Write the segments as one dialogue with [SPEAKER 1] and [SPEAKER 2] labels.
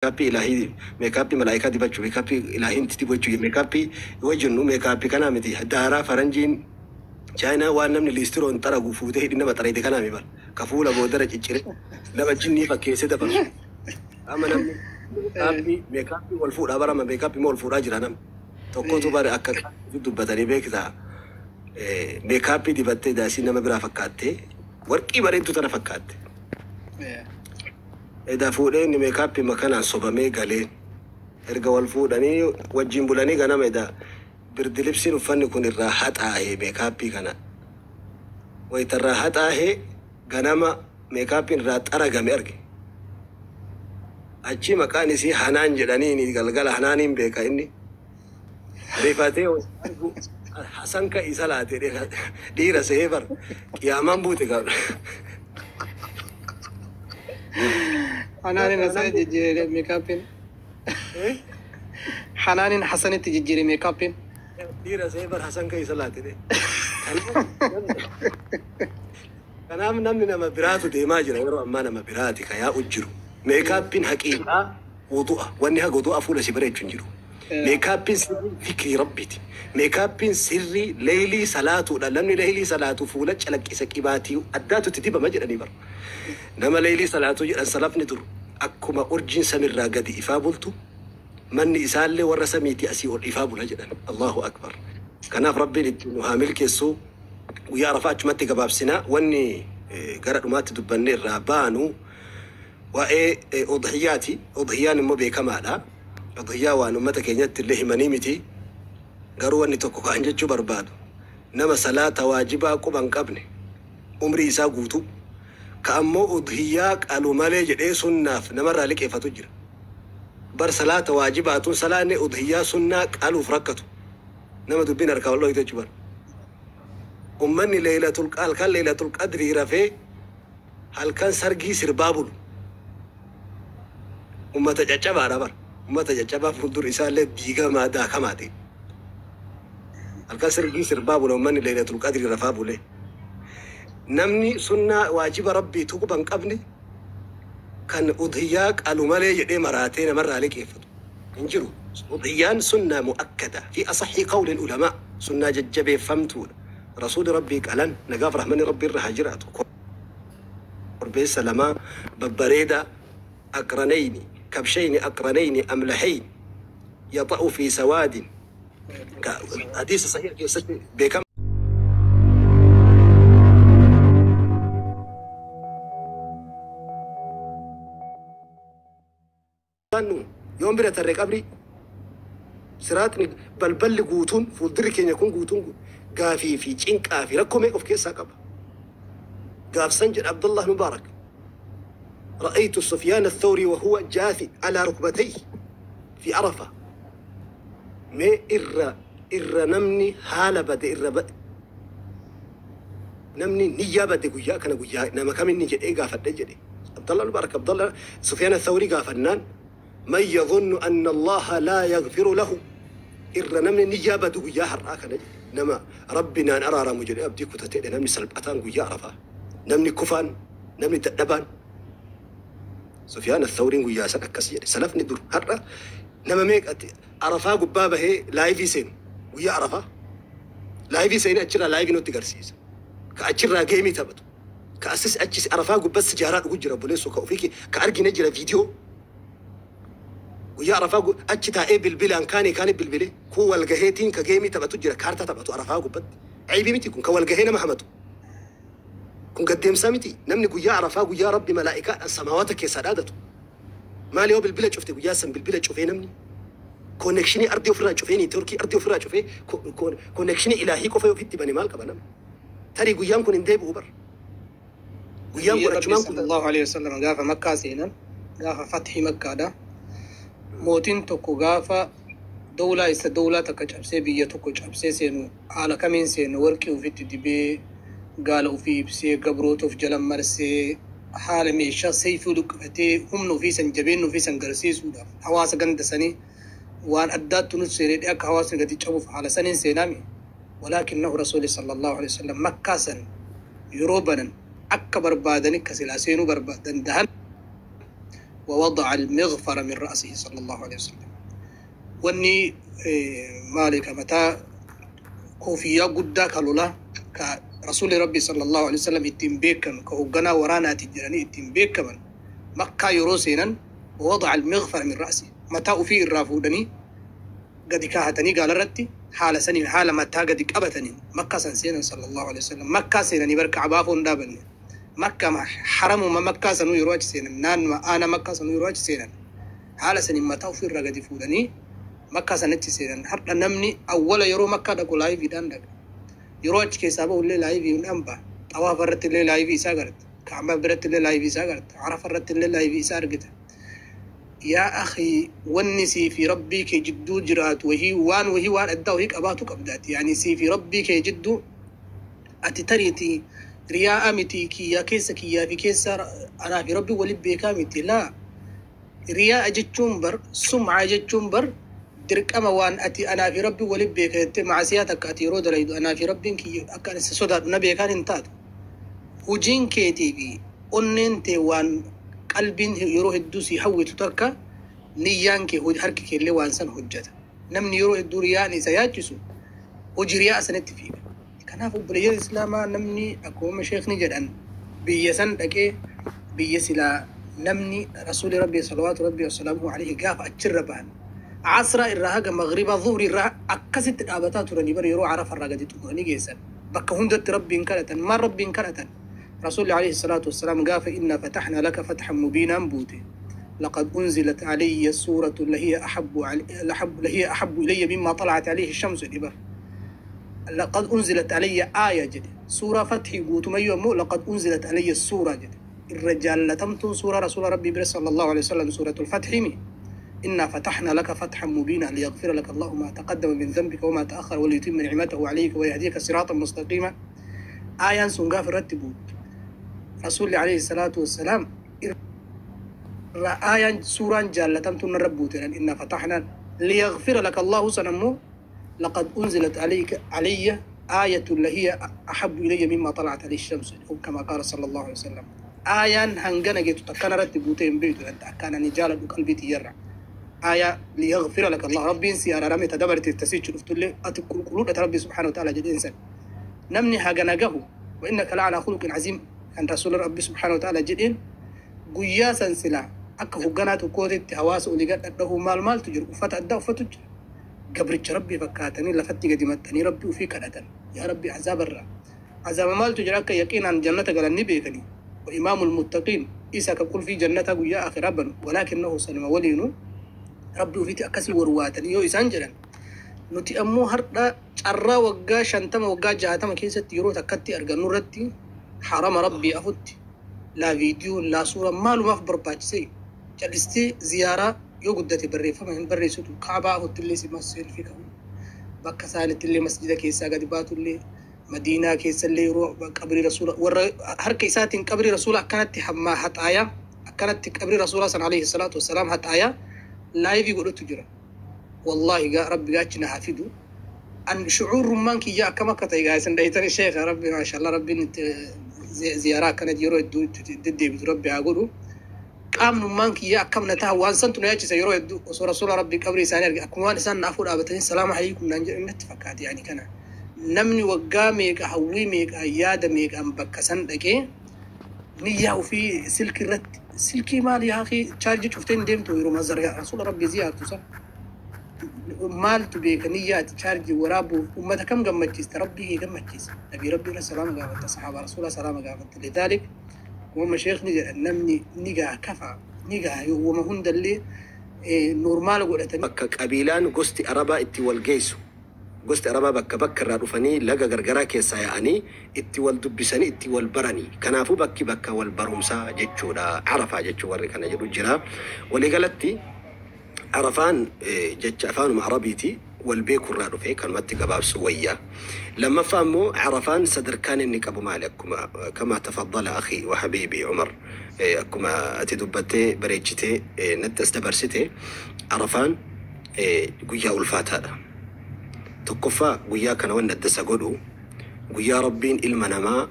[SPEAKER 1] Meekaappii ilaahii, meekaappii malaayikaa dibachuu, meekaappii ilaahiin dibachuu, meekaappii yoo jennu meekaappii kanaa miti. Daaraa faranjiin chaayinaa waan namni liistiroon xaragu fuutee hidhi nama xareete kanaa mi bara. Ka fuula boodara ciccire nama jinnii fakkeessee dabarsu. Amma namni meekaappii meekaappii wal fuudhaa barama, meekaappii wal fuudhaa jira namni. Tokkotu bare akka dubbatanii beektaa. Meekaappii dibattee daasii nama biraa fakkaattee, warqii bareedduu tana fakkaatte. Edaa fuudhee inni meekaappii makanaan sobamee galee, erga wal fuudhanii wajjin bulanii ganama edaa birdilibsiin uffanni kun irraa haxaahee meekaappii kana. Wayitarraa haxaahee ganama meekaappiin irraa xaragame arge. Achi maqaan isii Hanaan jedhanii galgala Hanaaniin beeka inni. Rifatee argu Hasan ka isa laate dhiira sehee bar qiyaamaan buute gaadha.
[SPEAKER 2] Hanaanin Hasan jijjiire meekaappiin. Hanaanin Hasanitti jijjiire meekaappiin.
[SPEAKER 1] Dhiira sehee bar Hasan ka isa laate. Kanaaf namni nama biraatu deemaa jira yeroo ammaa, nama biraati ka yaa'u jiru. Meekaappiin haqiiqaa wudu'a. Wanni haga wudu'a fuula si bareechu hin jiru. Meekaappiin sirrii fikrii rabbiiti. Meekaappiin sirrii leeylii salaatuudha. Namni leeylii salaatu fuula calaqqisa, qibaatii addaatu itti dibama jedhanii bara. Nama leeylii salaatuu jedhan salafni dur akkuma urjiin samirraa gadi ifaa bultu, manni isaallee warra samiitii asii ol ifaa bula jedhan. Allahu akbar. Kanaaf rabbiin itti nu haa milkeessu. Guyyaa Arafaa achumatti gabaabsinaa. Wanni gara dhumaatti dubbanne irraa baanu waa'ee udhiyyaati. Udhiyyaan immoo beekamaadha. Udhiyyaa waan uummata keenyatti illee himanii miti. Garuu wanni tokko kan jechuu barbaadu, nama salaata waajibaa quba hin qabne umrii isaa guutuu, ka ammoo udhiyyaa qalu malee jedhee sunnaaf namarraa liqeeffatu jira. Bar salaata waajibaatuun salaanne udhiyyaa sunnaa qaluuf rakkatu. Nama dubbiin harkaa wal dhoyte jechuu bara. Ummanni leelatul halkan leelatul qadrii rafee halkan sargii sirbaa bulu. Ummata caccabaadha bara. Ummata caccabaa fuuldur isaallee diigamaa daakamaa ta'e. Halkan sargii sirbaa bula ummanni leelatul qadrii rafaa bule. Namni sunnaa waajiba rabbii tuquba hin qabne kan udhiyyaa qalu malee jedhee maraatee namarraa liqeeffatu hin jiru. Udhiyyaan sunnaa mu'akkada fi asaxii qawli ulamaa, sunnaa jajjabeeffamtuudha. Rasuuli rabbii qalan, nagaaf rahmanni rabbii irra haa jiraatu. Korbeessa lamaa babbareedaa, aqranayni kabshayni aqranayni amlahayn yaxa'u fi sawaadin, hadiisa sahiha keessatti beekama. Yoon bira tarree qabri siraaxni balballi guutuun fuuldurri keenya kun guutuun gaafii fi cinqaa fi rakkoo meeqa of keessaa qaba. Gaafsan jedha Abdullah Mubaarak: رأيت سفيان الثوري وهو جاثي على ركبتيه في عرفة. Mee irra irra namni haala bade, irra namni niyyaa bade guyyaa kana guyyaa nama kaminni jedhee gaafadhe jedhe Abdallah Mubarak. Abdallah Sufyaan Athawrii gaafannaan, من يظن أن الله لا يغفر له، irra namni niyyaa badu guyyaa har'aa kana jedhe, nama rabbi naan araaramu jedhe abdii kutatee, namni salphataan guyyaa Arafaa, namni kufaan, namni dadhabaan Sufyaan Athawriin guyyaa san akkas jedhe. Salafni dur har'a nama meeqatti Arafaa gubbaa bahee live seenu? Guyyaa Arafaa live seenee achirraa live nutti garsiisa, ka achirraa game taphatu, ka asis achis Arafaa gubbaa sijaaraa dhugu jira. Obboleessoo, ka ofii ka argine jira viidiyoo guyyaa Arafaa achi taa'ee bilbilaan kaanii kaanii bilbilee kun walgaheetiin ka game taphatu jira, kaartaa taphatu Arafaa gubbatti. Aybii miti kun? Ka walgahee nama hamatu kun gaddeemsaa miti? Namni guyyaa Arafaa, guyyaa rabbi malaa'ikaadhaan samaawata keessaa dhaadatu, maali yoo bilbila cufte? Guyyaa san bilbila cufee, namni connection ardii ofirraa cufee, network ardii ofirraa cufee, connection ilaahii qofa ofitti bane, maal qaba namni? Tarii guyyaan kun hin deebi'u bar. Guyyaan kun achumaan kun
[SPEAKER 2] صلى الله عليه وسلم gaafa Makkaa seenan, gaafa fathii Makkaadha, mootiin tokko gaafa dawlaa isa dawlaa takka cabsee, biyya tokko cabsee seenu haala kamiin seenu? Warqii ofitti dibee, gaala ofii ibsee, gabroota of jala marsee, haala meeshaa seeyfii luqqifatee, humna ofii san, jabeenya ofii san garsiisuudhaaf, hawaasa ganda sanii waan addaatti nus seenee akka hawaasni gadi cabuuf haala saniin seenaami. ولكنه رسول صلى الله عليه وسلم Makkaa san yeroo banan akka barbaadani ka silaa seenuu danda'an. ووضع المغفر من رأسه صلى الله عليه وسلم. واني مالك متى كوفيا قدا كالولا كرسول ربي صلى الله عليه وسلم اتم بيكم كهوغنا ورانا تجراني اتم بيكم مكة يروسينا ووضع المغفر من رأسه متى في الرافودني قد كاهتني قال رتي حال سنين حال متى قد كبتني مكة سنسينا صلى الله عليه وسلم مكة سينا برك عبافون دابني مكة ما حرم ما مكة سنو يروج سينا نان ما أنا مكة سنو يروج سينا حال سنين متى في الرقد فودني مكة سنتي سينا حتى نمني أول يرو مكة دقو لايف دان يروج كيسابه ولا لايف ينبا طواف رت اللي لايف ساقرت كعبة برت اللي لايف ساقرت عرف رت اللي لايف سارقت. يا أخي ونسي في ربي كي جدو جرات وهي وان وهي وان أدى وهيك أباتك أبدات يعني سي في ربي كي جدو أتتريتي رياء متي كي يا كيس كي يا في كيس أنا في ربي ولبي كامتي لا رياء جتشمبر سمعة جتشمبر درك أما وان أتي أنا في ربي ولبي كي مع سياتك أتي رود ليدو أنا في ربي كي أكان سودات نبي كان انتاد وجين كي تي في أننتي وان قلبين يروح الدوسي هو تتركه نيانك هو حركك اللي وانسان حجته نمني يروح الدوريان سياجسو وجرياء سنت فيه كان في بلي الإسلام نمني أكو شيخ نجد أن بيسن دكي بيسلا نمني رسول ربي صلوات ربي وسلامه عليه قاف أتشربان عصر الرهاق مغرب ظهر الرهاق أكست الآباتات رني بر يروح عرف الرقد تقولني جيسن بك هندت ربي انكرة ما ربي انكرة رسول عليه الصلاة والسلام قال فإنا فتحنا لك فتحا مبينا بوتي لقد أنزلت علي السورة اللي هي أحب إلي مما طلعت عليه الشمس الإبر لقد أنزلت علي آية جدي سورة فتح قوتميو لقد أنزلت علي السورة جدي الرجال لتمتن سورة رسول ربي صلى الله عليه وسلم سورة الفتح مي إنا فتحنا لك فتحا مبينا ليغفر لك الله ما تقدم من ذنبك وما تأخر وليتم نعمته عليك ويهديك صراطا مستقيما آية سنقاف رتبوت رسول عليه الصلاة والسلام آية سورة جالتم تنربوت إنا فتحنا ليغفر لك الله سنمو لقد أنزلت عليك علي آية اللي هي أحب إلي مما طلعت عليه الشمس كما قال صلى الله عليه وسلم آية هنجنا جيت تكنا رتبوتين بيتو أنت كان نجال قلبي تيرع آية ليغفر لك الله ربي إنسي أنا رميت دبرت التسيج شفت لي أتكل قلوب ربي سبحانه وتعالى جد إنسان نمني هجنجه وإنك لعلى خلق عظيم كان رسول ربي سبحانه وتعالى جدين قياسا سلا أكه جنات وكوتت هواس ولقت أنه مال مال تجر وفت أدى وفتج قبرت ربي فكاتني لفتي قدمتني ربي وفي كنتن يا ربي عذاب الرا عذاب مال تجرك يقينا جنة قال النبي كني وإمام المتقين إيسا كقول في جنة ويا أخي ربنا ولكنه سلم ولينو ربي وفي تأكسي ورواتني يو إسانجلا نتي أمو هردا أرى وجا شنتم وجا جهتم كيسة يرو تكتي أرجع نورتي حرام ربي أفوت لا فيديو لا صورة مالو ما في برباج سي جلستي زيارة يوجد بري فما هن بري سوتو كعبة أفوت اللي سي مسجد في كم بكا سالت اللي مسجد كيسا قد باتو اللي مدينة كيسا اللي يروح قبر رسول هر كيسات قبر رسول كانت حما حتى كانت قبر رسول صلى عليه الصلاة والسلام حتى لايف يقولوا تجرا والله يا ربي قاتنا حفيدو أن شعور رمانك يا كما كتيجا سنديتني الشيخ ربي ما شاء الله ربي زيارة كانت يرو ددي ربي أقوله قام رمانك يا كم نتاه وان سنتو نيجي سيرو يدو رسول ربي قبري سانير أكوان سان نافور أبتين السلام عليكم ننجر نتفكات يعني كنا نمني وقامك هويمك أيادمك أم بكسن دكي نية وفي سلك الرت سلكي مال يا أخي تشارج شفتين ديمتو يرو مزرعة رسول ربي زيارته صح مال تبيك نية تشارج ورابو وما كم جمتيس ربي جمتيس نبي ربي السلام قامت الصحابة رسول الله سلام قامت لذلك وما شيخ نجا نمني نجا كفى نجا هو ما هند اللي نورمال قلت
[SPEAKER 1] بك قبيلان قستي أربا إتي والجيسو قستي أربا بك بك الرادفني لقى غرغرا كيسا يعني إتي والدبسني إتي والبرني كنافو بكي بك والبرمسا جتشو عرفا جتشو وري كان جدو جرا ولي قالتي عرفان جتش أفان عربيتي والبيك الرادفي كان متى قباب سوية لما فهموا عرفان صدر كان إنك أبو مالك كما تفضل أخي وحبيبي عمر كما أتدبتي بريتشتي نتستبرستي عرفان قيا الفات هذا تقفى قيا كان ون الدسا قدو قيا ربين المنما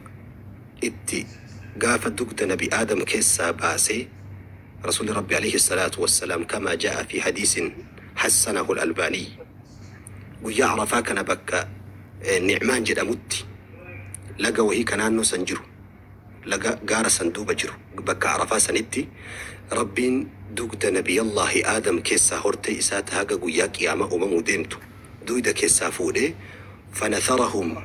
[SPEAKER 1] اتي قافة دقت نبي آدم كيسا باسي Rasuulli Rabbi alayhi salaatu wassalaam kamaa jaa'a fi hadiisin hassanahu al-Albaanii. Guyyaa Arafaa kana bakka Ni'maan jedhamutti laga wahii ka naannoo san jiru, laga gaara san duuba jiru, bakka Arafaa sanitti Rabbiin dugda Nabiyallaahi Aadam keessaa hortee isaa ta haga guyyaa qiyaamaa uumamuu deemtu duyda keessaa fuudhee fanatharahum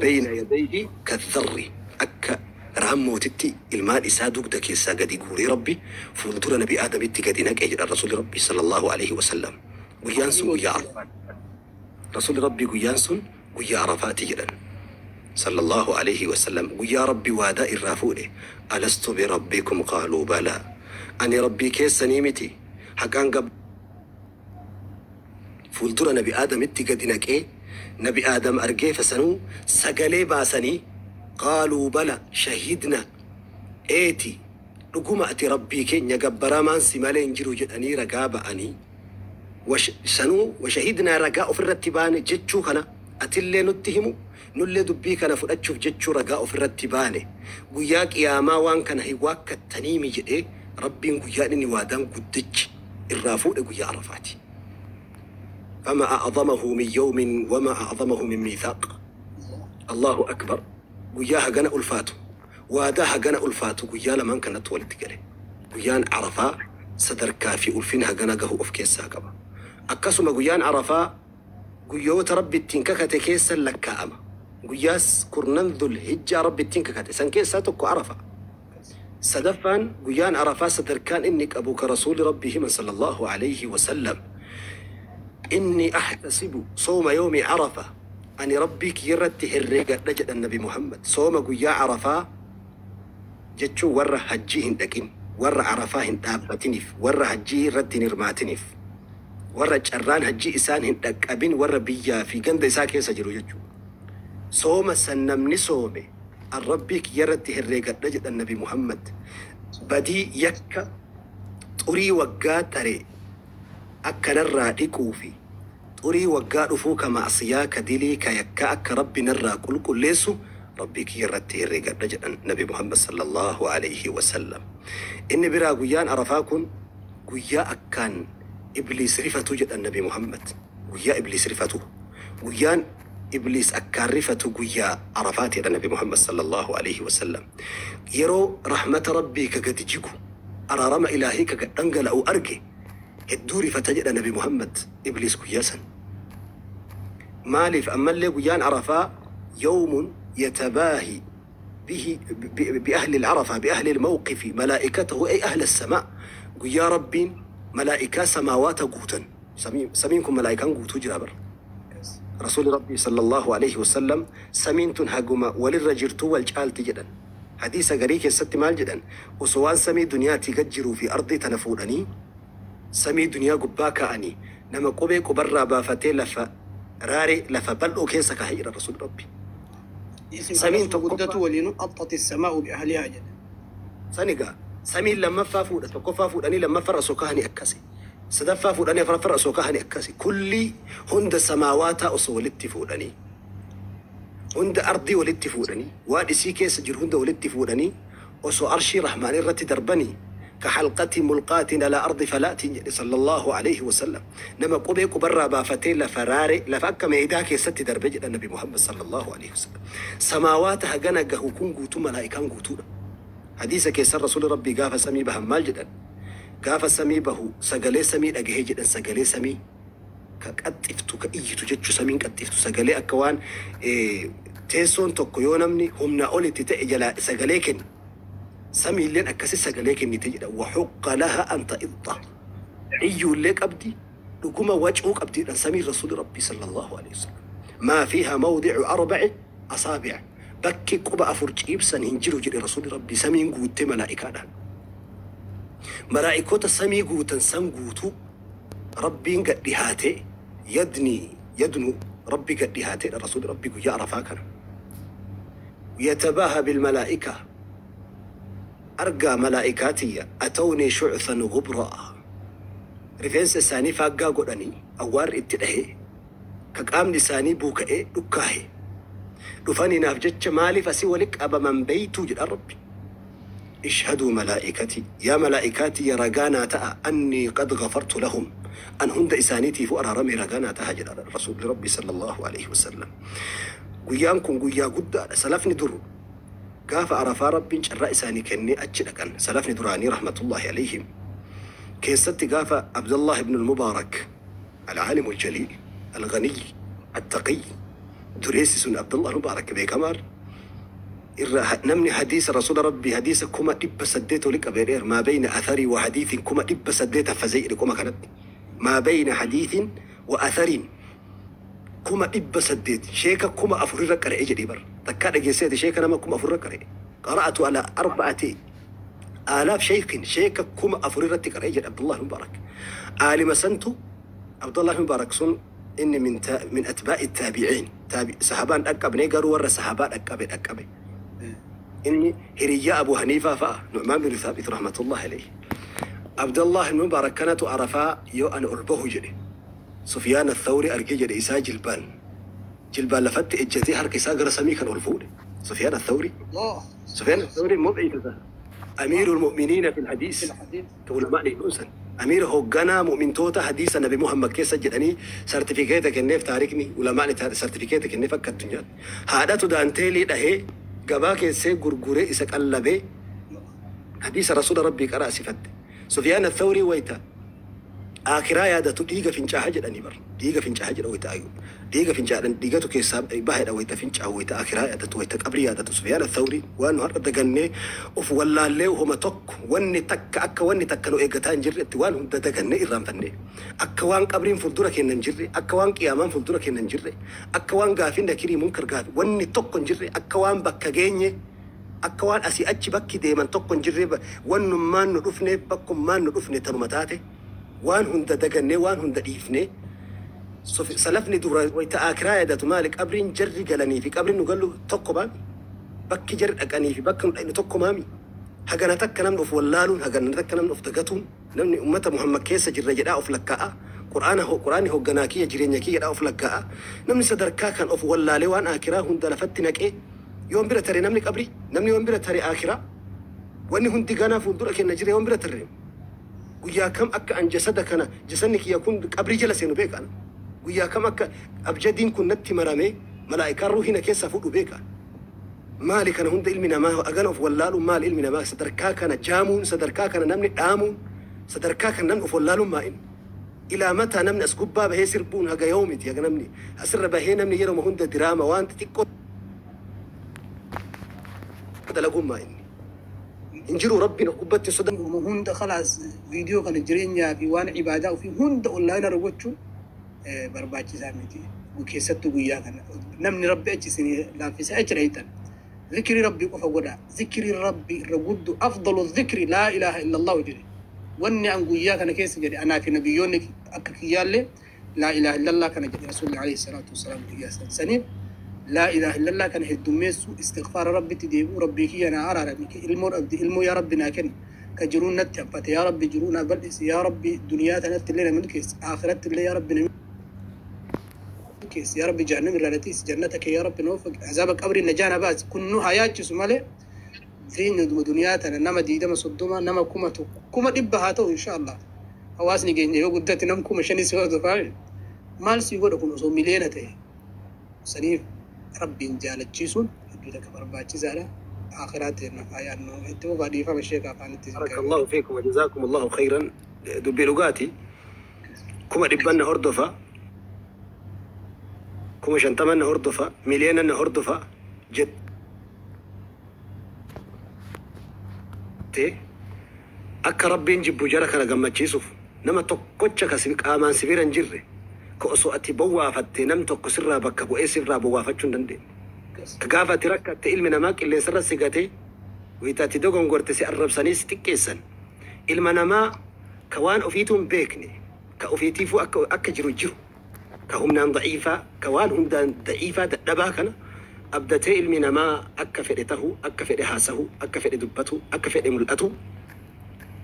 [SPEAKER 1] beyna yadayhi kadharri akka raammootitti ilmaan isaa dugda keessaa gadi guuree Rabbi fuuldura Nabi Aadamitti gadi naqe jedhan Rasuulli Rabbii sallallaahu aleyhi wasallam. Guyyaan sun guyyaa Arafaati. Rasuulli Rabbii guyyaan sun guyyaa Arafaati jedhan sallallaahu aleyhi wasallam. Guyyaa Rabbi waadaa irraa fuudhe alastu birabbikum qaaluu balaa ani Rabbii keessanii miti haqaan gab fuuldura Nabi Aadamitti gadi naqee Nabi Aadam argee fasanuu sagalee baasanii qaaluu bala shahidna eeti dhuguma ati Rabbii keenya gabbaramaan si malee hin jiru jedhanii ragaa ba'anii sanuu washahidnaa ragaa ofirratti baane jechuu kana atillee nutti himu nullee dubbii kana fudhachuuf jechuu ragaa ofirratti baane guyyaa qiyaamaa waan kana hin waakkattaniimi jedhee Rabbiin guyyaan inni waadaan guddichi irraa fuudhe guyyaa Arafaati. Fama a'adamahu min yawmin wama a'adamahu min miithaaq. Allahu akbar guyyaa hagana ulfaatu waadaa hagana ulfaatu guyyaa lamaan kanatti walitti gale. Guyyaan Arafaa sadarkaa fi ulfina hagana gahu of keessaa qaba. Akkasuma guyyaan Arafaa guyyoota Rabbi ittiin kakate keessa lakkaa'ama. Guyyaas kurnan Dhul Hijjaa Rabbi ittiin kakate san keessaa tokko Arafa. Sadaffaan guyyaan Arafaa sadarkaan inni qabu ka Rasuulli Rabbii himan sallallahu alayhi wa sallam. Inni ahtasibu sooma yawmi Arafa ani Rabbii kiyya irratti herreegadha jedhan Nabi Muhammad. Sooma guyyaa Arafaa jechuun warra hajjii hin dhaqin, warra Arafaa hin dhaabbatiniif, warra hajjii irratti hin hirmaatiniif, warra carraan hajjii isaan hin dhaqqabin, warra biyyaa fi ganda isaa keessa jiru jechuudha. Sooma san namni soome an Rabbii kiyya irratti herreegadha jedhan Nabi Muhammad. Badii yakka xurii waggaa tare akka narraa dhiquu fi xurii waggaa dhufuu ka ma'asiyaa ka dilii ka yakkaa akka Rabbi narraa qulqulleessu Rabbii kiyya irratti herreegadha jedhan Nabi Muhammad sallallahu alayhi wasallam. Inni biraa guyyaan Arafaa kun guyyaa akkaan Ibliis rifatu jedhan Nabi Muhammad. Guyyaa Ibliis rifatu. Guyyaan Ibliis akkaan rifatu guyyaa Arafaati jedhan Nabi Muhammad sallallahu alayhi wasallam. Yeroo rahmata Rabbii ka gadi jigu, araarama ilaahii ka gad dhangala'u arge hedduu rifata jedha Nabi Muhammad Ibliis guyyaa san. Maaliif ammallee guyyaan Arafaa yawmun yatabaahi bihi bi'ahli al-Arafa bi'ahli al-mawqifi malaa'ikatahu ay ahla as-samaa guyyaa Rabbiin malaa'ikaa samaawaata guutan samiin kun malaa'ikaan guutuu jira bar. Rasuulli Rabbii sallallahu alayhi wasallam samiin tun haguma walirra jirtuu wal caalti jedhan. Hadiisa garii keessatti maal jedhan osoo waan samii duniyaatii gad jiruu fi ardii tana fuudhanii samii duniyaa gubbaa kaa'anii nama qubee qubarraa baafatee lafa raaree lafa bal'oo keessa kaa'ee jira Rasuulli Rabbii. Samiin
[SPEAKER 2] Lafti
[SPEAKER 1] tokkoffaa
[SPEAKER 2] guddatu waliinuu axxati samaa'u bi ahlihaa jedhe.
[SPEAKER 1] Sani gaa samiin lammaffaa fuudha tokkoffaa fuudhanii lammaffarra osoo kaahanii akkasi. Sadaffaa fuudhanii afuraffarra osoo kaahanii akkasi. Kullii hunda samaawaataa osoo walitti fuudhanii hunda ardii walitti fuudhanii waan isii keessa jiru hunda walitti fuudhanii osoo arshii rahmaan irratti darbanii ka halqatii mulqaatiin alaa ardi falaatiin jedhe sallallahu alayhi wasallam. Nama qubee qubarraa baafatee lafa raare lafa akka meedaa keessatti darbe jedha Nabi Muhammad sallallahu alayhi wasallam. Samaawaata hagana gahu kun guutuu malaa'ikaan guutuudha. Hadiisa keessan Rasuulli Rabbii gaafa samii bahan maal jedhan? Gaafa samii bahu sagalee samii dhagahee jedhan sagalee samii ka qaxxiftu ka iyyitu jechuu samiin qaxxiftu sagalee akka waan teessoon tokko yoo namni humnaa olitti ta'e jalaa sagalee kenna. Samiilleen akkasi sagalee kennite jedha. Wa huqqa laha an ta'idda. Iyyuullee qabdi dhuguma wacuu qabdiidha samiin Rasuulli Rabbii sallallahu alayhi wasallam. Maa fiiha mawdi'u arba'i asaabi'a. Bakki quba afur ciibsan hin jiru jedhe Rasuulli Rabbii samiin guuttee malaa'ikaadhaan. Malaa'ikoota samii guutan san guutuu Rabbiin gad dhihaatee yadni yadnu Rabbi gad dhihaateedha Rasuulli Rabbii guyyaa Arafaa kana. Yatabaaha bilmalaa'ika argaa malaa'ikaa tiyya atawni shu'than ghubraa rifeensa isaanii faaggaa godhanii awwaarri itti dhahee ka qaamni isaanii buuka'ee dhukkaahe dhufanii naaf jecha maaliif asii wali qabaman beeytuu jedhan Rabbi. اشهدوا ملائكتي يا ملائكاتي يا رجانا تأ أني قد غفرت لهم أن هند إسانيتي فؤرا رمي رجانا تهجر رسول ربي صلى الله عليه وسلم. Guyyaan kun guyyaa guddaadha. Salafni dur gaafa Arafaa Rabbiin carraa isaanii kennee achi dhaqan, salafni duraanii rahmatullahi alayhim, keessatti gaafa Abdullah ibn al-Mubaarak العالم الجليل الغني التقي, dureessi sun Abdullah Mubaarak beekamaan irra namni hadiisa rasuula Rabbii hadiisa 800,000 oli qabee dheer, ما بين أثر وحديث 800,000 hafazee jedhe. Kuma kanatti ما بين حديث وأثر 800,000, sheeka 4,000 irra qara'e jedhee bar. Takkaa dhageesseeti sheeka nama 4,000 irra qara'e? قرأت على 4000 شيخ, sheeka 4,000 irratti qara'e jedhe Abdullah Mubaarak. Aalima santu Abdullah Mubaarak sun inni من أتباع التابعين, sahabaan dhaqqabne garuu warra sahabaa dhaqqabe dhaqqabe. Inni hiriyyaa Abu Haniifaa fa'a, Nu'maan bin Thaabit rahmatullahi alayhi. Abdullah Mubaarak kanatu Arafaa yoo ani ol bahu jedhe Sufyaan Athawri argee jedhe. Isaa jilbaan lafatti ejjatee harka isaa gara samii kan ol fuudhe Sufyaan Athawri.
[SPEAKER 2] Allah.
[SPEAKER 1] Sufyaan Athawri mubciisa أمير المؤمنين في الحديث.
[SPEAKER 2] في الحديث.
[SPEAKER 1] Ulamaan dhuunsan amiira hoogganaa mu'mintoota hadiisa Nabi Muhammad keessa jedhanii sartifikeeta kenneef. Taarikni ulamaan sartifikeeta kenneef akka addunyaatti. Haadhatu daanteelii dhahee gabaa keessee gurguree isa qallabee hadiisa rasuula Rabbii qaraasifatte. Sufyaan Athawrii wayita akiraa yaadatu dhiiga fincaaha jedhanii bar. Dhiiga fincaaha jedha wayita ayu dhiiga fincaadhan dhiigatu keessaa bahedha wayita fincaa'u, wayita akiraa yaadatu, wayita qabrii yaadatu Sufyaan Athawrii. Waan nu har'a dagannee of wallaallee homa tokko wanni takka akka wanni takka nu eeggataa hin jirretti waan hunda dagannee irraanfannee, akka waan qabriin fuuldura keenya hin jirre, akka waan qiyaamaan fuuldura keenya hin jirre, akka waan gaafiin nakirii munkar gaafi wanni tokko hin jirre, akka waan bakka geenye, akka waan asii achi bakki deeman tokko hin jirre, wannummaan nu dhufne bakkummaan nu dhufne tanuma taate, waan hunda dagannee waan hunda dhiifnee. Salafni dura wayita akiraa yaadatu maali? Qabriin jarri galanii fi qabriin nu gallu tokko maami? Bakki jarri dhaqanii fi bakka nu dhaqnu tokko maami? Hagana takka namni of wallaaluun, hagana takka namni of dagatuun, namni ummata Muhammad keessa jirra jedhaa of lakkaa'a, qur'aana qur'aanni hoogganaa kiyya, jireenya kiyya jedhaa of lakkaa'a, namni sadarkaa kan of wallaalee waan akiraa hunda lafatti naqee yoon bira tare namni qabri, namni yoon bira tare akiraa, wanni hundi ganaa fuuldura kenna jira, yoon bira tarre guyyaa kam akka an jasada kana, jasadni kiyya kun qabrii jala seenu beekan, guyyaa kam akka abjadiin kun natti marame malaa'ikaan ruuhii na keessaa fuudhu beeka. Maali kana hunda ilmi namaa agana of wallaaluun? Maali ilmi namaa sadarkaa kana jaamuun, sadarkaa kana namni dhaamuun, sadarkaa kana namni of wallaaluun? Maa'in ilaa mataa namni as gubbaa bahee sirbuun haga yoomiti? Haga namni asirra bahee namni yeroo hunda diraama waan xixiqqoo dalaguun maa'inni hin jiru? Rabbiin of gubbatti soda.
[SPEAKER 2] Hunda khalaas viidiyoo kana jireenyaa fi waan ibaadaa ofii hunda online irra gochuun barbaachisaa miti. Keessattuu guyyaa kana namni Rabbi achi isinii laaffisee achi dhahitan. Zikrii Rabbii qofa godhaa. Zikrii Rabbii irra guddu أفضل الذكر لا إله إلا الله jedhe. Wanni an guyyaa kana keessa jedhe anaa fi nabiyyoonni akka kiyyaallee لا إله إلا الله kana jedhe Rasuulli عليه الصلاة والسلام guyyaa san. Saniif لا إله إلا الله kana heddummeessu, istighfaara Rabbitti deebi'u, Rabbii kiyya naa araarami, ilmoo dhabdi ilmoo yaa Rabbi naa kenni, ka jiruun natti haphate yaa Rabbi jiruu naa bal'isi, yaa Rabbi duniyaa tanatti illee na milkeessi, akhiratti illee yaa Rabbi na milkeessi, yaa Rabbi jahannam irraa na tiisi, jannata kee yaa Rabbi na waffaqi, azaaba qabrii najaa na baasi. Kun nu haa yaachisu malee jireenya duniyaa tana nama 20, 30, nama 1000, 100,000 haa ta'u insha Allah, hawaasni keenya yoo guddate nam 5,000 si hordofaa maal sii godha kun osoo miliyoona ta'e? Saniif Rabbiin jaalachiisuun hedduu takka barbaachisaadha. Akhiraatti nafaa yaadnu itti fufaa. Dhiifama sheeka afaanitti.
[SPEAKER 1] بارك الله فيكم وجزاكم الله خيرا. Dubbii dhugaati. 100,000 na hordofa, 50,000 na hordofa, miliyoona na hordofa jette akka Rabbiin jibbu jara kana gammachiisuuf nama tokkocha ka qaamaan si bira hin jirre, ka osoo ati bowwaafatte nam tokko sirraa bakka bu'ee sirraa bowwaafachuu hin dandeenye. Ka gaafa ati rakkatte ilmi namaa qilleensarra si gatee wayita ati dogongorte si arrabsanii si xiqqeessan. Ilma namaa ka waan ofiituu hin beekne, ka ofiitiifuu akka jiru jiru, ka humnaan daciifaa, ka waan hundaan daciifaa dadhabaa kana abdatee ilmi namaa akka fedhe tahu, akka fedhe haasahu, akka fedhe dubbatu, akka fedhe mul'atu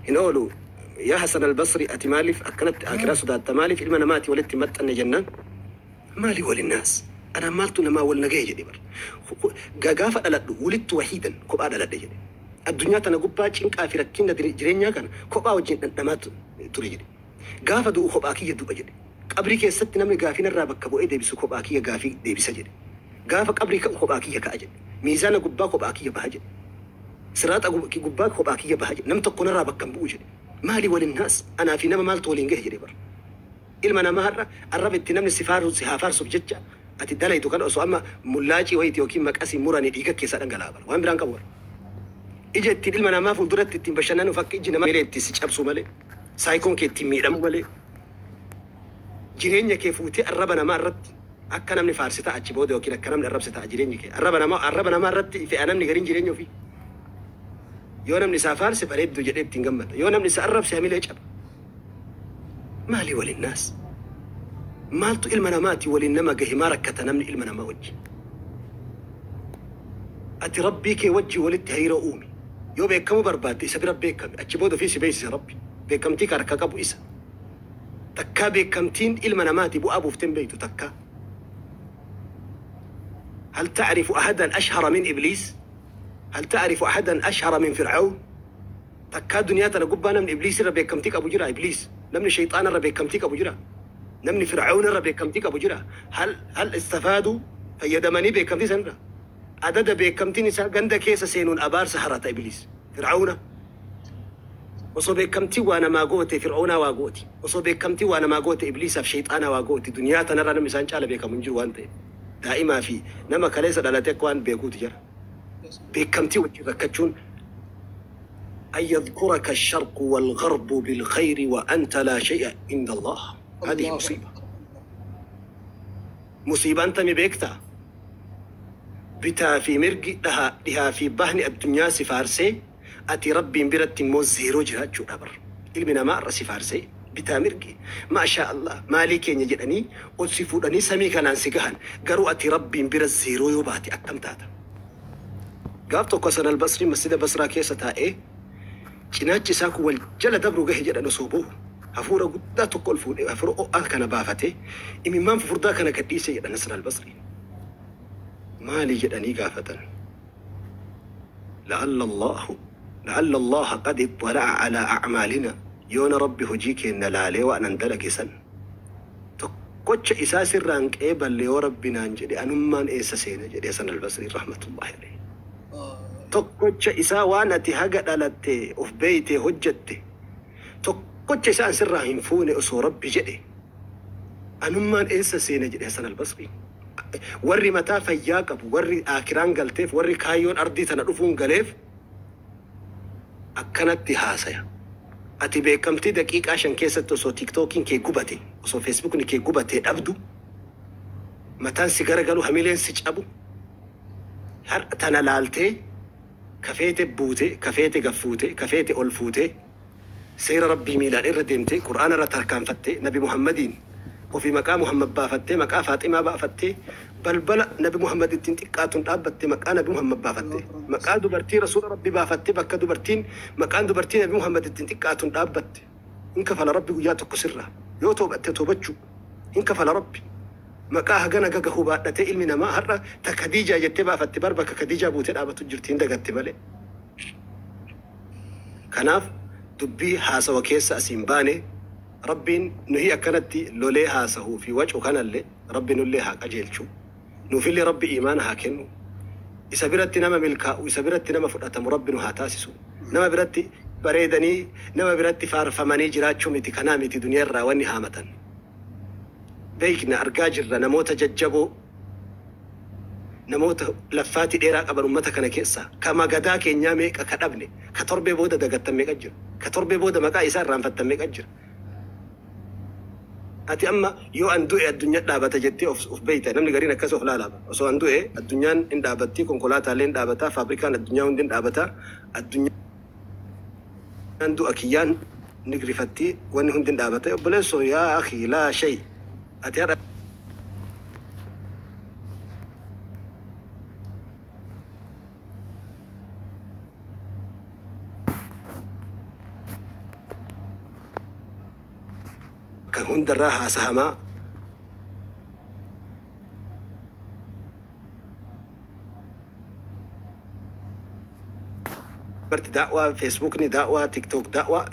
[SPEAKER 1] hin oolu. Yaa Hasan Albasri, ati maaliif akkanatti akiraa sodaatta? Maaliif ilma namaati walitti maxxanne jennaan, ما لي وللناس, ana maaltu namaa wal nagaye jedhe bar. Gaafa dhaladhu ولدت وحيدا, kophaa dhaladhe jedhe. Addunyaa tana gubbaa cinqaa fi rakkina jireenyaa kana kophaa wajjin dhandhamaa ture jedhe. Gaafa du'u kophaa kiyya du'a jedhe. Qabrii keessatti namni gaafii narraa bakka bu'ee deebisu kophaa kiyya gaafii deebisa jedhe. Gaafa qabrii ka'u kophaa kiyya ka'a jedhe. Miizaana gubbaa kophaa kiyya baha jedhe. Siraaxa gubbaa kophaa kiyya baha jedhe. Nam tokko narraa bakka hin bu'u jedhe. Maali waliin naas anaa fi nama maaltu waliin gahe jedhe bara. Ilma namaa har'a arraba itti namni si haa faarsuuf jecha ati dalaytu kana osoo amma mullaacii wayiiti yookiin maqasii muranii dhiiga keessaa dhangala'aa bara. Waan biraan qabu bara. Ija ittiin ilma namaa fuulduratti ittiin bashannanuuf akka iji namaa itti si cabsu malee, saayikoon kee ittiin miidhamu malee, jireenya kee fuutee arraba namaa irratti akka namni faarsi ta'a achi booda yookiin akka namni arrabsi ta'a jireenyi kee. Arraba namaa irratti fe'a namni gariin jireenya ofii. Yoo namni isaa faarse bareedduu jedhee ittiin gammada. Yoo namni isaa arrabse hamilee caba. Maali waliin naas? Maaltu ilma namaati waliin nama gahe maa rakkata namni ilma namaa wajji? Ati rabbii kee wajji walitti hariiroo uumi. Yoo beekamuu barbaadde isa bira beekame achi booda ofii si beeksisa rabbi. Beekamtii ka harka qabu isa. Takkaa beekamtiin ilma namaati bu'aa buuftee hin beektu takkaa. هل تعرف أحدا أشهر من إبليس؟ هل تعرف أحدا أشهر من فرعون؟ takkaa duniyaa tana gubbaa namni Ibliis irra beekamtii qabu jira Ibliis. Namni shayxaana irra beekamtii qabu jira. Namni Fir'aawna irra beekamtii qabu jira. Hal istafaaduu fayyadamanii beekamtii sanirra. Adada beekamtiin isaa ganda keessa seenuun abaarsa harata Ibliis. Fir'aawna. Osoo beekamtii waa namaa goote Fir'aawna waa gooti. Osoo beekamtii waa namaa goote Ibliisaaf shayxaana waa gooti. Duniyaa tanarra namni isaan caala beekamu hin jiru waan ta'eef. Daa'imaa fi nama kaleessa dhalate akka waan beekuuti jira. Beekamtii wajjin rakkachuun أن يذكرك الشرق والغرب بالخير وأنت لا شيء عند الله. هذه مصيبة. مصيبة أنت مبيكتا بتا في مرق لها في بهن الدنيا سفارسي أتي ربي برت موزيرو جهات شو أبر إلمنا ما أرسي فارسي بتا مرقي ما شاء الله مالك يجدني أتصفونني سمي كان أنسجهن قروا أتي ربي برت زيرو يباتي أكتم تاتا قابتو قصر البصري مسجد بصرة كيسة إيه cinaachi isaa kun wal jala dabruu gahe jedhan osoo boo'u hafuura guddaa tokko ol fuudhee hafuura ho'aa kana baafatee imimmaan fufurdaa kana gadhiise jedhan Hasan al-Basri. Maali jedhanii gaafatan? La'alla Allah qad ittala'a ala a'maalina yoona rabbi hojii keenya laalee waan an dalage san tokkocha isaa sirraan qeeballe yoo rabbi naan jedhe anummaan eessa seena jedhe Hasan al-Basri rahmatullahi alayhi. Tokkocha isaa waan ati haga dhalatte of beeyte hojjette tokkocha isaa sirraa hin fuune osoo rabbi jedhe anummaan eessa seena jedhe Hasan al-Basri. Warri mataa fayyaa qabu warri akiraan galteef warri kaayyoon ardii tana dhufuun galeef akkanatti haasaya. Ati beekamtii daqiiqaa 5 keessatti osoo tiiktookiin kee gubate osoo feesbuukni kee gubate dhabdu mataan si garagalu hamileen si cabu har'a tana laaltee kafeete buute kafeete gaffuute kafeete ol fuute seera rabbii miilaan irra deemte qur'aana irra tarkaanfatte nabi Muhammadiin ofii maqaa Muhammad baafattee maqaa Faaximaa baafattee balbala nabi Muhammad ittiin xiqqaatuun dhaabbatte maqaa nabi Muhammad baafatte maqaa dubartii rasuula rabbii baafatte bakka dubartiin maqaan dubartii nabi Muhammad ittiin xiqqaatuun dhaabbatte hin kafala rabbi guyyaa tokko sirraa yoo toobatte toobachuu hin kafala rabbi maqaa hagana gagahuu baadhatee ilmi namaa har'a ta Khadiijaa jettee baafatte bar bakka Khadiijaa buutee dhaabatu jirti hin dagatte malee. Kanaaf dubbii haasawa keessa asiin baane rabbiin nuyi akkanatti lolee haasahuu fi wacu kanallee rabbi nullee haa qajeelchu. Nuufillee rabbi imaana haa kennu. Isa biratti nama milkaa'u isa biratti nama fudhatamu rabbi nu haa taasisu. Nama biratti bareedanii nama biratti faarfamanii jiraachuu miti kanaa miti duniyaa irraa wanni haamatan. Beekna argaa jirra namoota jajjaboo namoota laffaatii dheeraa qaban uummata kana keessa ka magadaa keenyaa meeqa ka dhabne ka torbee booda dagattan meeqa jira ka torbee booda maqaa isaa irraanfattan meeqa jira. Ati amma yoo an du'e addunyaa dhaabata jettee of beeyta namni gariin akkas of laalaaba osoo an du'e addunyaan hin dhaabatti konkolaataalee hin dhaabataa faabrikaan addunyaa hundi hin dhaabataa addunyaan du'a kiyyaan ni rifatti wanni hundi hin dhaabata obboleessoo yaa akhi laa shay ati har'a kan hundarraa haasahamaa Marti daawaa, Feesbuukni daawaa, TikTok daawaa.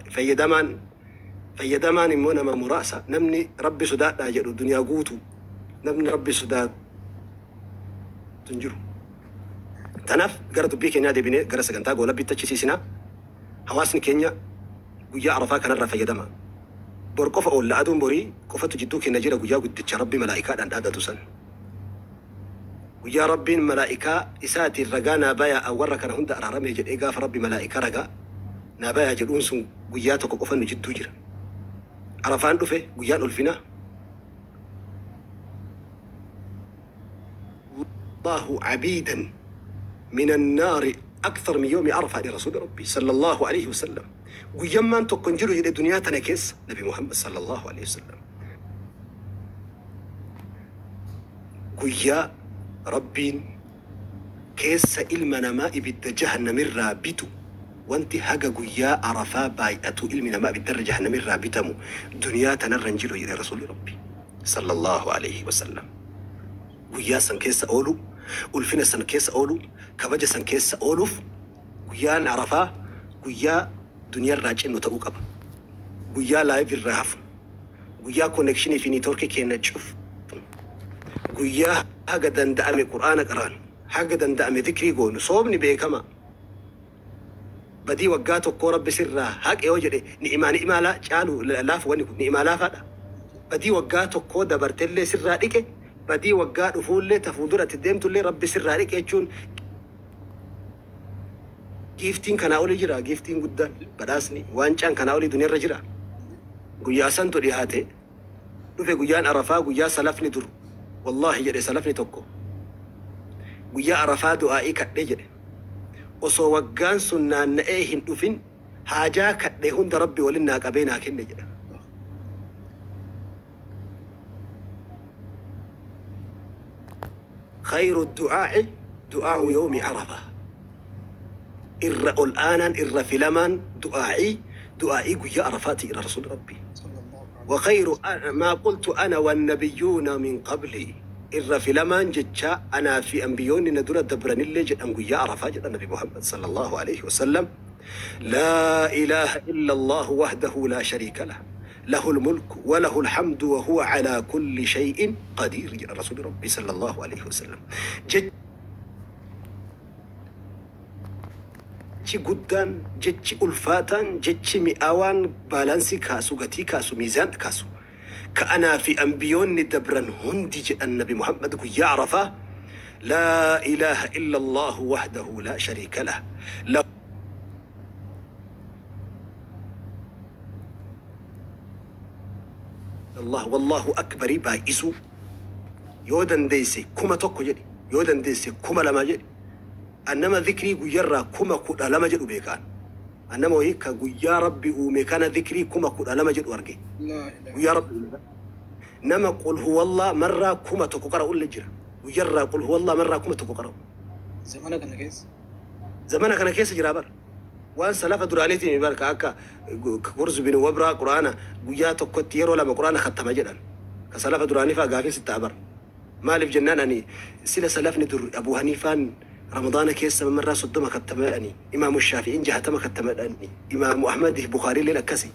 [SPEAKER 1] Fayyadamaan immoo nama muraasa. Namni Rabbi sodaadhaa jedhu duniyaa guutu namni Rabbi sodaatu hin jiru. Tanaaf gara dubbii keenyaa deebinee gara sagantaa goolabbiitti achisiisinaa. Hawaasni keenya guyyaa Arafaa kanarraa fayyadama. Bor qofa oolla, aduun borii qofatu jidduu keenya jira guyyaa guddicha Rabbi malaa'ikaadhaan dhaadatu san. Guyyaa Rabbiin malaa'ikaa isaatiin ragaa naa bayaa warra kana hunda araarame jedhee gaafa Rabbi malaa'ikaa ragaa naa bayaa jedhuun sun guyyaa tokko qofa nu jidduu jira. Arafaan dhufe, guyyaan ulfinaa. Allahu abiidan من النار أكثر من يوم عرفة لرسول ربي صلى الله عليه وسلم. Guyyammaan tokko hin jiru jedhe duniyaa tana keessa Nabi Muhammad صلى الله عليه وسلم. Guyyaa Rabbiin keessa ilma namaa ibidda jahannamirraa bitu, wanti haga guyyaa Arafaa baay'atu ilmi namaa ibiddarra jahannamirraa bitamu duniyaa tanarra hin jiru jedhe Rasuulli Rabbi صلى الله عليه وسلم. Guyyaa san keessa oolu, ulfina san keessa oolu, kabaja san keessa ooluuf guyyaan Arafaa guyyaa duniyaarraa cinnu ta'uu qaba. Guyyaa live irraa hafu, guyyaa connectionii fi networkii keenya cufu, guyyaa haga danda'ame Qur'aana qaraan, haga danda'ame zikrii goonu. Soomni beekama. Badii waggaa tokkoo Rabbi sirraa haqe yoo jedhe, ni'imaa ni'imaa caalu laafu, wanni kun ni'imaa laafaadha. Badii waggaa tokkoo dabartellee sirraa dhiqe, badii waggaa dhufuullee ta fuulduratti deemtullee Rabbi sirraa dhiqe jechuun giiftiin kanaa olii jira? Giiftiin guddaan, badhaasni, waancaan kanaa olii duniyaarra jira? Guyyaa santu dhiyaate dhufe, guyyaan Arafaa, guyyaa salafni dur wallaahi jedhe salafni tokko guyyaa Arafaa du'aa'ii kadhee jedhe, osoo waggaan sun naanna'ee hin dhufin haajaa kadhe hunda Rabbi walin naa qabee naa kenne jedha. خير الدعاء دعاء يوم عرفة. Irra ol aanaan, irra filamaan du'aa'ii du'aa'ii guyyaa Arafaati irra Rasuul Rabbi. وخير ما قلت أنا والنبيون من قبلي، irra filamaan jecha anaa fi anbiyoonni na dura dabranillee jedhan guyyaa Arafaa jedha Nabi Muhammad صلى الله عليه وسلم: لا إله إلا الله وحده لا شريك له، له الملك وله الحمد وهو على كل شيء قدير jedha Rasuul Rabbi صلى الله عليه وسلم. Jechi guddaan, jechi ulfaataan, jechi mi'aawaan, baalaansii kaasu, gatii kaasu, miizaan kaasu, ka anaa fi anbiyoonni dabran hundi jedhan Nabi Muhammad guyyaa Arafaa: لا إله إلا الله وحده لا شريك له له الله والله أكبر baay'isuu. Yoo dandeesse 1000 jedhi, yoo dandeesse 2000 jedhi. Annama dhikrii guyyarraa 12,000 jedhu beekaan. Annama wayii ka guyyaa Rabbi uume kana dhikrii 12,000 jedhu arge.
[SPEAKER 2] لا إله.
[SPEAKER 1] Guyyaa Rabbi uume kana. Nama قل هو الله marraa 1000 qara'ullee jira. Guyyarraa قل هو الله marraa 1000 qara'u.
[SPEAKER 2] Zamana kana keessa.
[SPEAKER 1] Zamana kana keessa jira bara. Waan salafa duraaniitiin bara ka akka Kurz bin Wabraa Quraana guyyaa tokkotti yeroo lama Quraana khattama jedhan. Ka salafa duraanii fa'aa gaafin sitti bara. Maaliif jennaan, ani sila salafni dur Abu Haniifaan Ramadaana keessa marraa 30 khattama jedhani. Imaamu Shaafi'iin 60 khattama jedhani. Imaamu Ahmad, Bukaarii illeen akkasi.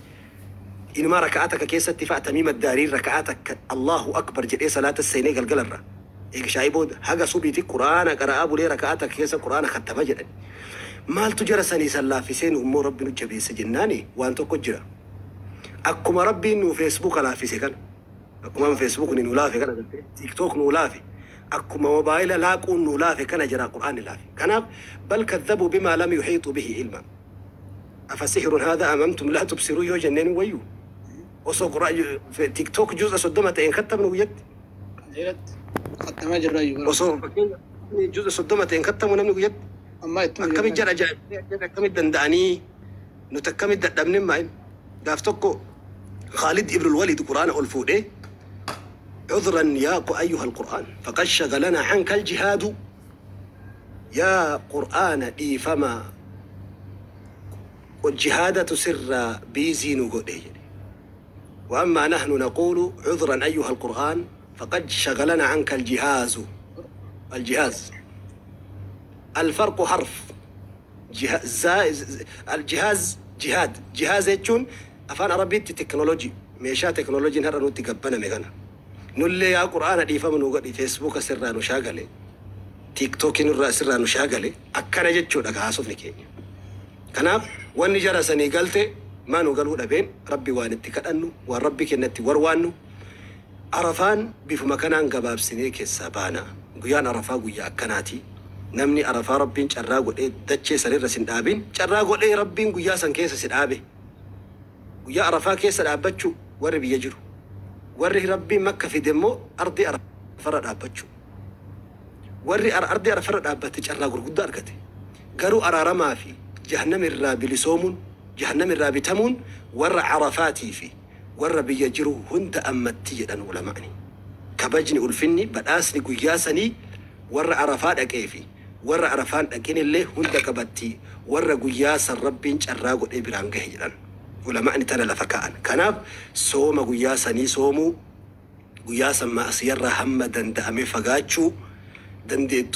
[SPEAKER 1] Inumaa raka'aa takka keessatti fa'a Tamiima Daariin raka'aa takka الله أكبر jedhee salaata seenee galgalarra. Eega shaayii booda haga subiiti Quraana qara'aa bulee raka'aa takka keessa Quraana khattama jedhani. Maaltu jara sanii san laaffisee nu immoo Rabbi nu jabeesse jennaani, waan tokko jira. Akkuma Rabbiin nu Feesbuuka laaffise kana. Akkuma Feesbuukni nu laafe kana gartee, TikTok nu laafe. Akkuma mobaayila laaquun nu laafe kana jira Qur'aanni laafe. Kanaaf بل كذبوا بما لم يحيطوا به علما. أفسحر هذا أم أنتم لا تبصرون yoo jenneen wayyuu. Osoo TikTok juuza 30 ta'een kattabnu guyyatti.
[SPEAKER 2] Qajeelatti. Khattamaa jirra iyyuu bara.
[SPEAKER 1] Osoo fakkeenya juuza 30 ta'een kattamu namni guyyatti.
[SPEAKER 2] Ammaa ittuma
[SPEAKER 1] Akkamitti
[SPEAKER 2] jirra.
[SPEAKER 1] jedha ajaa'ibsee, akkamitti danda'anii nuti akkamitti dadhabne maa'in. Gaaf tokko Khaalid ibn Walid Quraana ol fuudhee: عذرا يا أيها القرآن فقد شغلنا عنك الجهاد، يا قرآن dhiifama, jihaadatu sirraa busy nu godhe jedhe. وأما نحن نقول عذرا أيها القرآن فقد شغلنا عنك الجهاز. الجهاز، الفرق حرف. Aljihaaz jihaad. Jihaaz jechuun afaan Arabiitti teknoolojii, meeshaa teknoolojiin har'a nutti gabbaname kana. Nullee yaa Qur'aana dhiifama nu godhi, Feesbuuka sirraa nu shaagale, Tiiktookii nurraa sirraa nu shaagale, akkana jechuudha haasofni keenya. Kanaaf wanni jara sanii galte maa nu galuu dhabeen Rabbi waan itti kadhannu, waan Rabbi kennatti warwaannu. Arafaan bifuma kanaan gabaabsinee keessaa baana. Guyyaan Arafaa guyyaa akkanaati. Namni Arafaa Rabbiin carraa godhee dachee sanirra sin dhaabin, carraa godhee Rabbiin guyyaa san keessa si dhaabe. Guyyaa Arafaa keessa dhaabbachuu warri biyya jiru. Warri Rabbiin Makka fide immoo ardii Arafarra dhaabbachuu. Warri ardii Arafarra dhaabbate carraa gurguddaa argate. Garuu araaramaa fi jahannam irraa bilisoomuun, jahannam irraa bitamuun warra Arafaatii fi warra biyya jiru hunda ammatti jedhan ulamaani. Kabajni, ulfinni, badhaasni guyyaa sanii warra Arafaa dhaqee fi warra Arafaan dhaqin illee hunda qabatti, warra guyyaa san Rabbiin carraa godhee biraan gahe jedhan. Ulamaani tana lafa kaa'an. Kanaaf sooma guyyaa sanii soomuu, guyyaa san maasiyarraa hamma danda'ame fagaachuu dandeettu.